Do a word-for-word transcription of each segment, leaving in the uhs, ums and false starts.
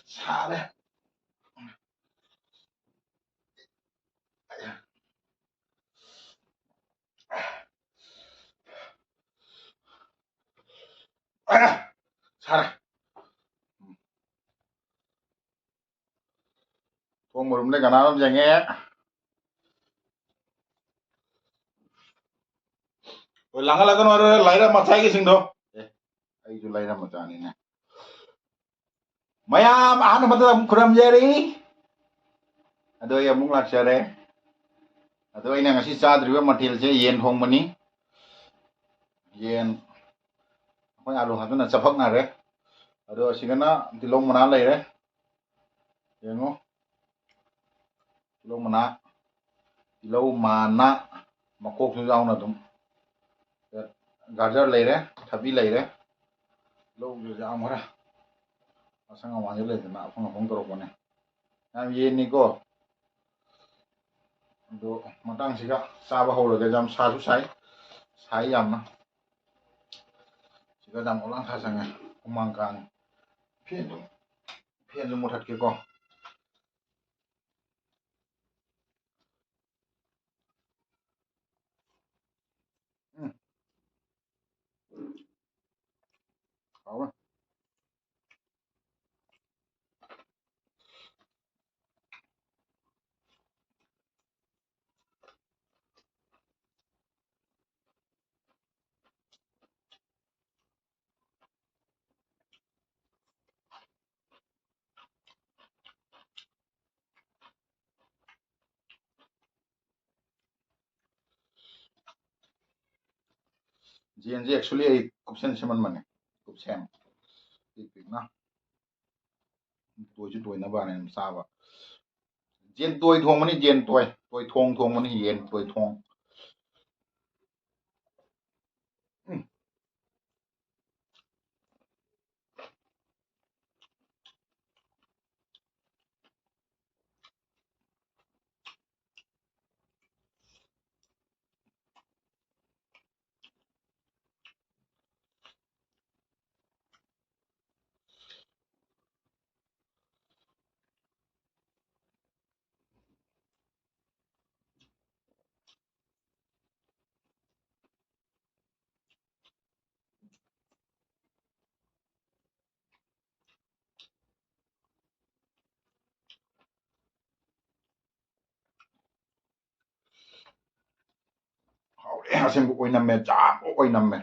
ꯁꯥꯔꯦ꯫ ꯁꯥꯔꯦ꯫ ꯊꯣꯡ ꯃꯔꯨꯝꯗ ꯀꯅꯥꯅꯣꯝ ꯌꯦꯡꯉꯦ꯫ ꯍꯣꯏ, ꯂꯥꯡꯍꯜꯂꯛꯀꯅꯨ, ꯑꯗꯨ ꯂꯥꯏꯔ ꯃꯆꯥꯒꯤꯁꯤꯡꯗꯣ꯫ ꯑꯦ, ꯑꯩꯁꯨ ꯂꯥꯏꯔ ꯃꯆꯥꯅꯤꯅꯦ꯫ ꯃꯌꯥꯝ ꯑꯍꯥꯟꯕꯗ ꯑꯃꯨꯛ ꯈꯨꯔꯨꯝꯖꯔꯤ꯫ ꯑꯗꯣ ꯑꯩ ꯑꯃꯨꯛ ꯂꯥꯛꯆꯔꯦ꯫ ꯑꯗꯣ ꯑꯩꯅ ꯉꯁꯤ ꯆꯥꯗ꯭ꯔꯤꯕ ꯃꯊꯦꯜꯁꯦ ꯌꯦꯟ ꯊꯣꯡꯕꯅꯤ꯫ ꯌꯦꯟ ꯑꯩꯈꯣꯏ ꯑꯥꯂꯨ ꯍꯥꯞꯇꯅ ꯆꯐꯛꯅꯔꯦ꯫ ꯑꯗꯣ ꯑꯁꯤꯒꯅ ꯇꯤꯜꯍꯧ ꯃꯅꯥ ꯂꯩꯔꯦ꯫ ꯌꯦꯡꯉꯣ꯫ ꯇꯤꯜꯍꯧ ꯃꯅꯥ, ꯇꯤꯜꯍꯧ ꯃꯅꯥ ꯃꯀꯣꯛꯁꯨ ꯌꯥꯎꯅ ꯑꯗꯨꯝ꯫ ꯒꯥꯖꯔ ꯂꯩꯔꯦ, ꯊꯕꯤ ꯂꯩꯔꯦ, ꯇꯤꯜꯍꯧꯁꯨ ꯌꯥꯝ ꯈꯔ ꯑꯁꯪ ꯑꯃꯥꯟꯁꯨ ꯂꯩꯗꯅ ꯑꯐꯪ ꯑꯐꯪ ꯇꯧꯔꯛꯄꯅꯦ꯫ ꯌꯥꯝ ꯌꯦꯟꯅꯤꯀꯣ꯫ ꯑꯗꯣ ꯃꯇꯥꯡꯁꯤꯒ ꯆꯥꯕ ꯍꯧꯔꯒꯦ꯫ ꯌꯥꯝ ꯁꯥꯁꯨ ꯁꯥꯏ, ꯁꯥꯏ ꯌꯥꯝꯅ꯫ ꯁꯤꯗ ꯌꯥꯝ ꯑꯣꯂꯥꯡ ꯊꯥ ꯆꯪꯉꯦ, ꯍꯨꯃꯥꯡ ꯀꯥꯡꯉꯦ꯫ ꯐꯦꯟꯁꯨ, ꯐꯦꯟꯁꯨ ꯃꯨꯊꯠꯀꯦꯀꯣ꯫ ꯎꯝ꯫ ꯍꯥꯎꯋꯦ꯫ ꯌꯦꯟꯁꯦ actually ꯑꯩ ꯀꯨꯞꯁꯦꯟ ꯁꯦꯝꯃꯟꯕꯅꯦ, ꯀꯨꯞꯁꯦꯟ ꯄꯤꯛ ꯄꯤꯛꯅ꯫ ꯇꯣꯏꯁꯨ ꯇꯣꯏꯅꯕꯅꯦ ꯑꯗꯨꯝ ꯆꯥꯕ꯫ ꯌꯦꯟ ꯇꯣꯏ ꯊꯣꯡꯕꯅꯤ, ꯌꯦꯟ ꯇꯣꯏ꯫ ꯇꯣꯏ ꯊꯣꯡ ꯊꯣꯡꯕꯅꯤ, ꯌꯦꯟ ꯇꯣꯏ ꯊꯣꯡ꯫ ꯎꯝ꯫ ꯑꯁꯦꯡꯕ ꯑꯣꯏꯅꯝꯃꯦ, ꯆꯥꯕ ꯑꯣꯏꯅꯝꯃꯦ꯫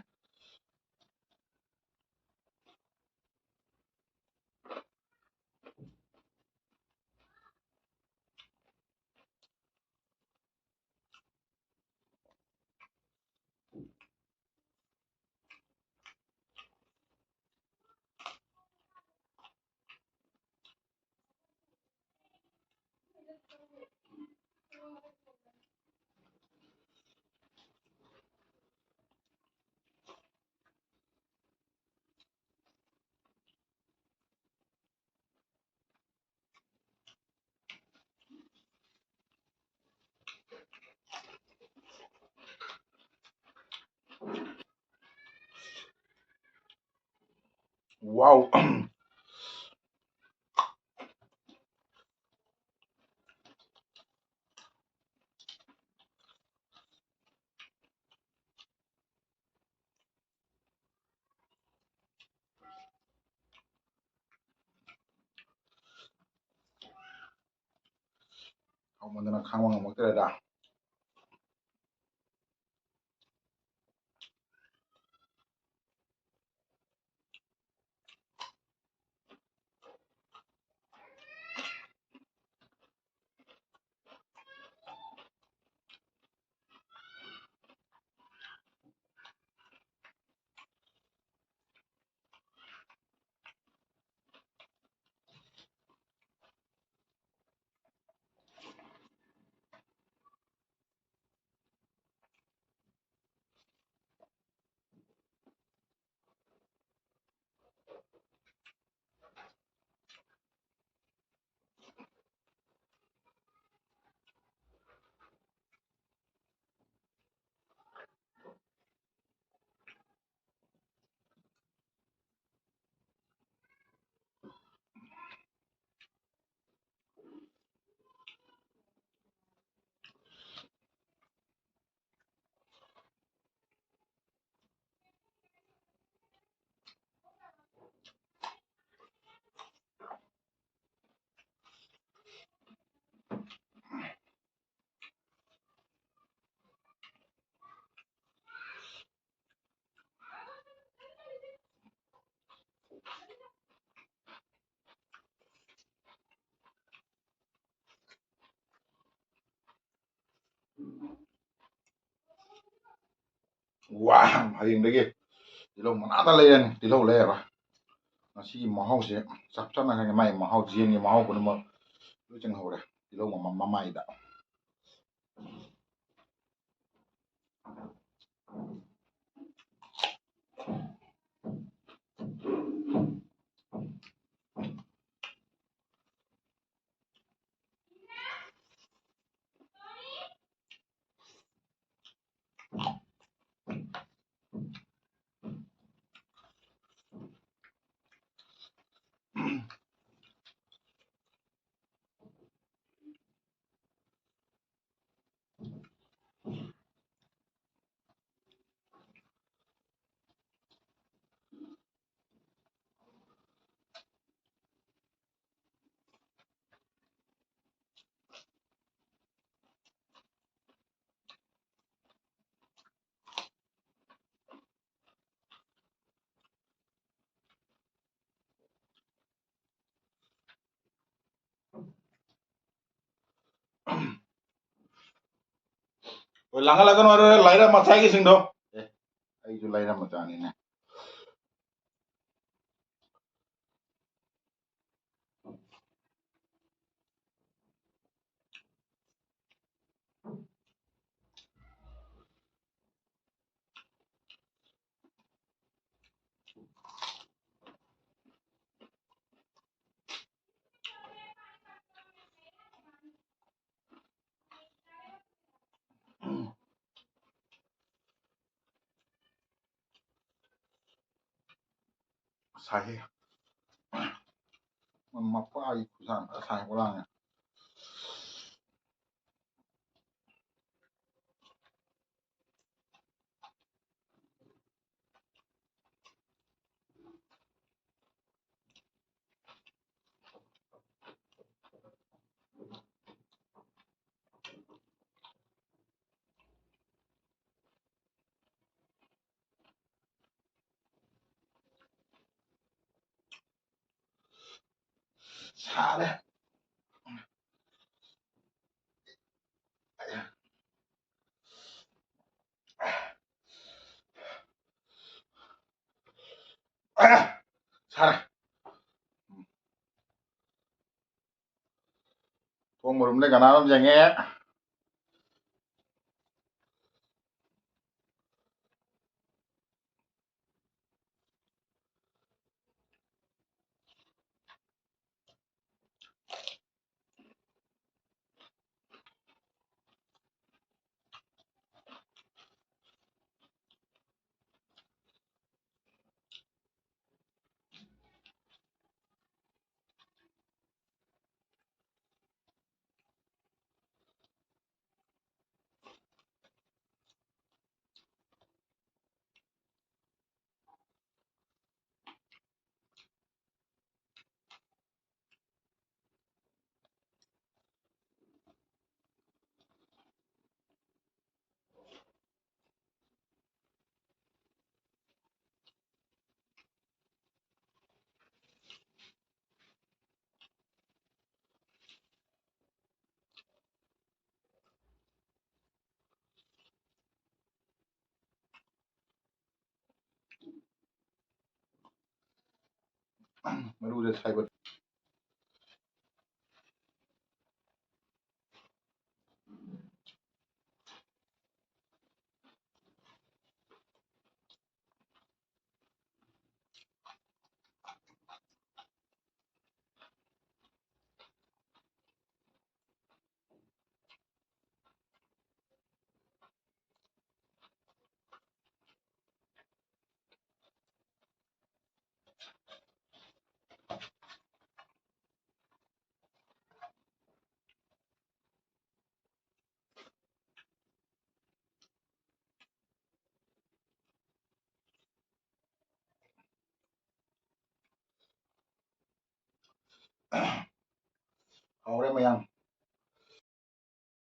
Wow. ꯍꯥꯎꯃꯟꯗꯅ ꯈꯥꯡꯕ ꯉꯝꯃꯛꯇ꯭ꯔꯦꯗ꯫ ꯍꯌꯦꯡꯗꯒꯤ ꯇꯤꯜꯍꯧ ꯃꯅꯥꯗ ꯂꯩꯔꯅꯤ, ꯇꯤꯜꯍꯧ ꯂꯩꯔꯔꯣꯏ꯫ ꯉꯁꯤꯒꯤ ꯃꯍꯥꯎꯁꯦ ꯆꯞ ꯆꯥꯅ ꯈꯪꯉꯦ, ꯃꯥꯏ ꯃꯍꯥꯎ, ꯖꯦꯟꯒꯤ ꯃꯍꯥꯎ ꯄꯨꯝꯅꯃꯛ ꯂꯣꯏ ꯆꯪꯍꯧꯔꯦ ꯇꯤꯜꯍꯧ ꯃꯃ-, ꯃꯃꯥꯏꯗ꯫ ꯍꯣꯏ, ꯂꯥꯡꯍꯜꯂꯛꯀꯅꯨ, ꯑꯗꯨ ꯂꯥꯏꯔ ꯃꯆꯥꯒꯤꯁꯤꯡꯗꯣ꯫ ꯑꯦ, ꯑꯩꯁꯨ ꯂꯥꯏꯔ ꯃꯆꯥꯅꯤꯅꯦ꯫ ꯁꯥꯏꯍꯦ꯫ ꯃꯄꯥꯒꯤ ꯈꯨꯁꯥ ꯑꯃ ꯁꯥꯏ ꯄꯣꯂꯥꯡꯉꯦ꯫ ꯁꯥꯔꯦ꯫ ꯁꯥꯔꯦ꯫ ꯊꯣꯡ ꯃꯔꯨꯝꯗ ꯀꯅꯥꯅꯣꯝ ꯌꯦꯡꯉꯦ꯫ ꯃꯔꯨꯁꯦ ꯁꯥꯏꯕ꯫ ꯍꯥꯎꯔꯦ ꯃꯌꯥꯝ꯫